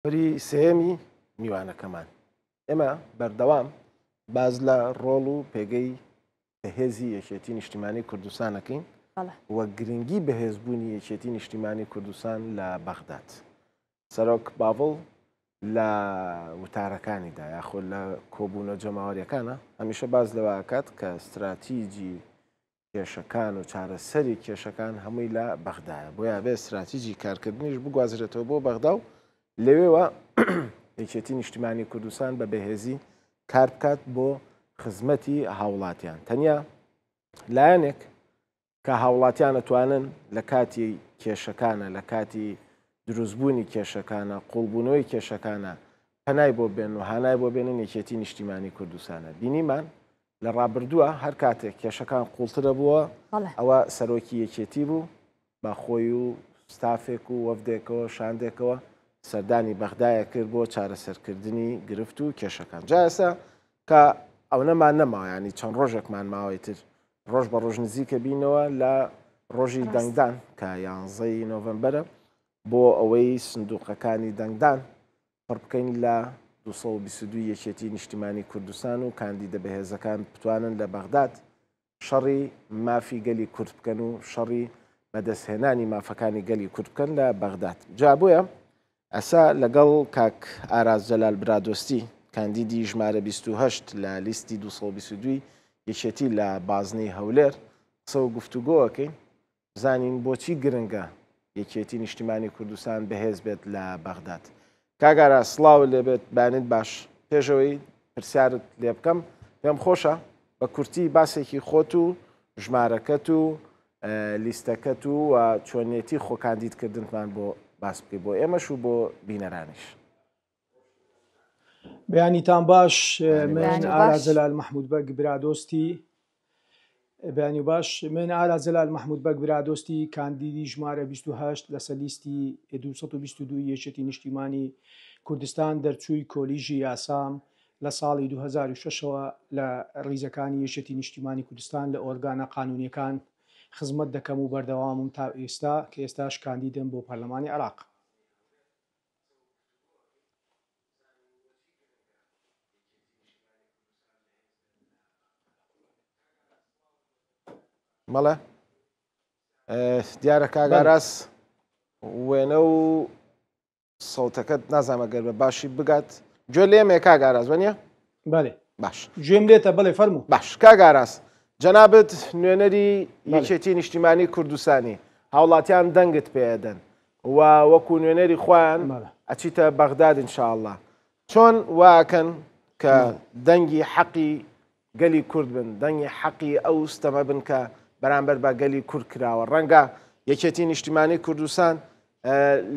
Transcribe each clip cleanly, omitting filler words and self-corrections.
پری سێیەمی میوانەکەمان. ئێمە بەردەوام باس لە ڕۆڵ و پێگەی بەهێزی یەکێتی نیشتیمانی کوردستان ئەکەین و گرنگی بەهێزبوونی یەکێتی نیشتیمانی کوردستان لە بەغداد. سەرۆک باڤڵ لە وتارەکانیدا یاخۆ لە کۆبوونە جەماوەریەکانە هەمیشە باس لەوە ئەکات کە ستراتیجی کێشەکان و چارەسەری کێشەکان هەمووی لە بەغدایە، بۆیە ئەبێ ستراتیجی کارکردنیش بگوازرێتەوە بۆ بەغدا و لەوێوە یەکێتی نیشتیمانی کوردستان بە بەهێزی کار بکات بۆ خزمەتی هاوڵاتیان. تەنیا لایەنێک کە هاوڵاتیان ئەتوانن لە کاتی کێشەکانە، لە کاتی دروستبوونی کێشەکانە، قوڵبوونەوەی کێشەکانە پەنای بۆ بێن و هانای بۆ بێنن یەکێتی نیشتیمانی کوردستانە. بینیمان لە ڕابردووە هەر کاتێک کێشەکان قوڵترە بووە ئەوە سەرۆکی یەکێتی بوو بە خۆی و ستافێک و وەفدێکەوە شاندێکەوە سەردانی بەغدایە کرد بۆ چارەسەرکردنی گرفت و کێشەکان. جا ئێستا کە ئەونەمان نەماوە ینی چەند ڕۆژێکمان ماوەی تر ڕۆژ بە ڕۆژ نزیکە بینەوە لە ڕۆژی دەنگدان کە یانزەی نۆڤەمبەرە بۆ ئەوەی سندوقەکانی دەنگدان پڕ بکەین لە 222 یەکێتی نیشتیمانی کوردستان و کاندیدە بەهێزەکان بتوانن لە بەغداد شەڕی مافی گەلی کورد بکەن و شەڕی بەدەستهێنانی مافەکانی گەلی کورد بکەن لە بەغداد. جا بۆیە ئەسا لەگەڵ کاک ئاراس جەلال برادۆستی کاندیدی ژمارە 28 لە لیستی 222 یەکێتی لە بازنەی هەولێر قسە و گفتوگۆ ئەکەین بزانین بۆچی گرنگە یەکێتی نیشتیمانی کوردستان بەهێز بێت لە بەغداد. کاک ئاراس سڵاوت لێبێت بەیانیت باش پێشەوەی پرسیارت لێ بکەم پێم خۆشە بە کورتی باسێکی خۆت و ژمارەکەت و لیستەکەت و و چۆنیەتی خۆکاندیدکردنتمان بۆ باس بکەی بۆ ئێمەش و بۆ بینەرانیش. بەیانیتان باش من ئارا جەلال مەحمود بەگ برادۆستی بەیانی باش من ئارا جەلال مەحمود بەگ برادۆستی کاندیدی ژمارە 28 لەسەر لیستی 222 یەکێتی نیشتیمانی کوردستان دەرچووی کۆلیژی یاسام لە ساڵی 2006ەوە لە ڕیزەکانی یەکێتی نیشتیمانی کوردستان لە ئۆرگانە قانونیەکان خزمەت دەکەم و بەردەوامم تا ئێستا کە ئێستاش کاندیدم بۆ پەرلەمانی عێراق. بەڵێ دیارە کاک ئاراس وێنە و سەوتەکەت نازانم گەر بە باشی بگات گوێ لێمێ کاک ئاراس وەنیە بەێ باش گوێم لێتە بەڵێ فەرموو باش کاک ئاراس جەنابت نوێنەری یەکێتی نیشتیمانی کوردستانی هاوڵاتیان دەنگت پێدەن و وەکو نوێنەری خۆیان ئەچیتە بەغداد انشاءاللە چۆن واکەن کە دەنگی حەقی گەلی کورد بن دەنگی حەقی ئەو ستەمە بن کە بەرامبەر بە گەلی کورد کراوە ڕەنگە یەکێتی نیشتیمانی کوردستان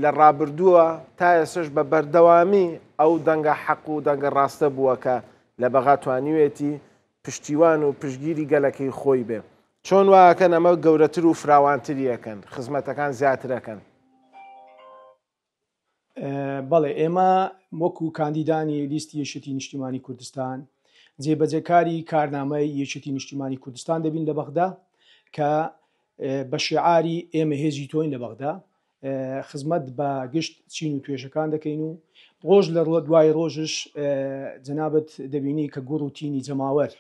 لە ڕابردووە تا ئێستش بە بەردەوامی ئەو دەنگە حەق و دەنگە ڕاستە بووە کە لە بەغا توانیوێتی پشتیوان و پشتگیری گەلەکەی خۆی بێ چۆن واکەن ئەمە گەورەتر و فراوانتری ئەکەن خزمەتەکان زیاتر ئەکەن؟ بەڵێ ئێمە وەکو کاندیدانی لیستی یەکێتی نیشتیمانی کوردستان جێبەجێکاری کارنامەی یەکێتی نیشتیمانی کوردستان دەبین لە بەغدا کە بە شعاری ئێمە هێزی تۆین لە بەغدا خزمەت بە گشت چین و توێژەکان دەکەین و ڕۆژ لە ڕۆ دوای ڕۆژش جەنابت دەبینی کە گوڕ و تینی جەماوەر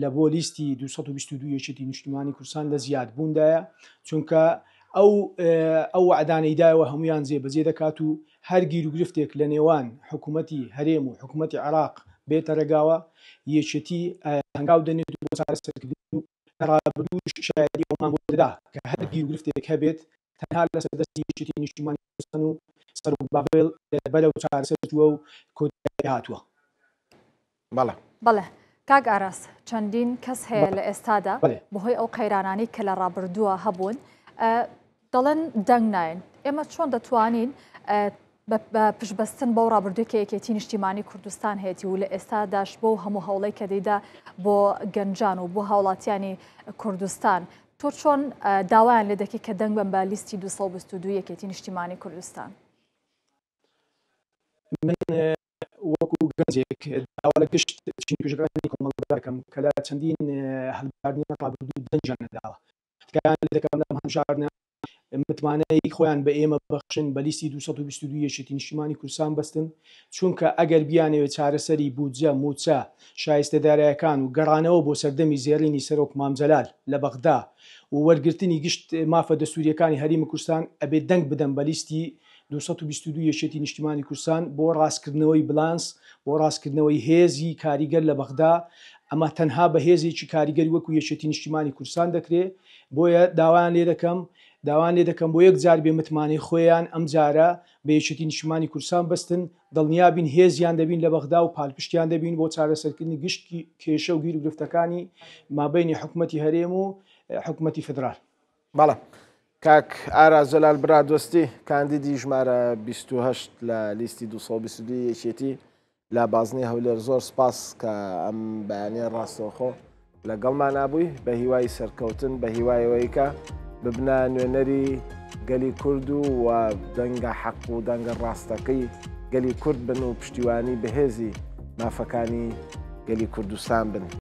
لە بۆ لیستی 222 یەکێتی نیشتیمانی کوردستان لە زیاد بووندایە چونکە ئەو ئەو وەعدانەی دایەوە هەمویان جێبەجێ دەکات و هەر گیروگرفتێک لە نێوان حکوومەتی هەرێم و حکوومەتی عێراق بێتە ڕێگاوە یەکێتی هەنگاو دەنێت بۆ چارەسەرکردن و لە ڕابردووش شایەدی ئەومان بۆ دەدا کە هەر گیروگرفتێک هەبێت تەنها لەسەر دەستی یەکێتی نیشتیمانی کوردستان و سەرۆک باڤێڵ بەرەو چارەسەر چووە و کۆتایی هاتووە. بەڵێ. بەڵێ کاک ئاراس چەندین کەس هەیە لە ئێستادا بەهۆی ئەو قەیرانانەی کە لە ڕابردووە هەبوون دەڵێن دەنگ ناین ئێمە چۆن دەتوانین بە پشتبەستن بەو ڕابردووی کە یەکێتی نیشتیمانی کوردستان هەیەتی و لە ئێستاداش بەو هەموو هەوڵەی کە دەیدا بۆ گەنجان و بۆ هاوڵاتیانی کوردستان تۆ چۆن داوایان لێ دەکەی کە دەنگ بەن بە لیستی 222 یەکێتی نیشتیمانی کوردستان؟ من وەکو گەنجێک داوا لە گشت چین توێژەکانی کۆمەڵگا دەکەم کە لە چەندین هەڵبژاردنی ڕابردوو دەنگیان نەداوە تکایان لێ دەکەم لەم هەڵبژاردنە. متمانەی خۆیان بە ئێمە بەخشن، بە لیستی 222 یەکێتی نیشتیمانی کوردستان بەستن، چونکە ئەگەر بیانەوێت چارەسەری بودجە، مووچە، شایستە دارایەکان و گەڕانەوە بۆ سەردەمی زێڕینی سەرۆک مام جەلال لە بەغدا و وەرگرتنی گشت مافە دەستوریەکانی هەریمی کوردستان ئەبێت دەنگ بدەن بە لیستی 222 یەکێتی نیشتیمانی کوردستان بۆ ڕاستکردنەوەی بلانس، بۆ ڕاستکردنەوەی هێزی کاریگەر لە بەغدا، ئەمە تەنها بە هێزێکی کاریگەری وەکو یەکێتی نیشتیمانی کوردستان دەکرێ، بۆیە داوایان لێ دەکەم، داوایان لێ دەکەم بۆ یەک جار بێ متمانەی خۆیان ئەم جارە بە یەکێتی نیشتیمانی کوردستان بەستن، دڵنیا بین هێزیان دەبین لە بەغدا و پالپشتیان دەبین بۆ چارەسەرکردنی گشت کێشە و گیروگرفتەکانی مابەینی حکومەتی هەرێم و حکومەتی فیدرال. بەڵێ کاک ئاراس جەلال برادۆستی کاندیدی ژمارە 28 لە لیستی 222 یەکێتی لە بازنەی هەولێر زۆر سپاس کە ئەم بەیانە ڕاستەوخۆ لەگەڵمانا بووی بە هیوای سەرکەوتن بە هیوایەوەی کە ببنە نوێنەری گەلی کورد و و دەنگە حەق و دەنگە ڕاستەکەی گەلی کورد بن و پشتیوانی بەهێزی مافەکانی گەلی کوردستان بن.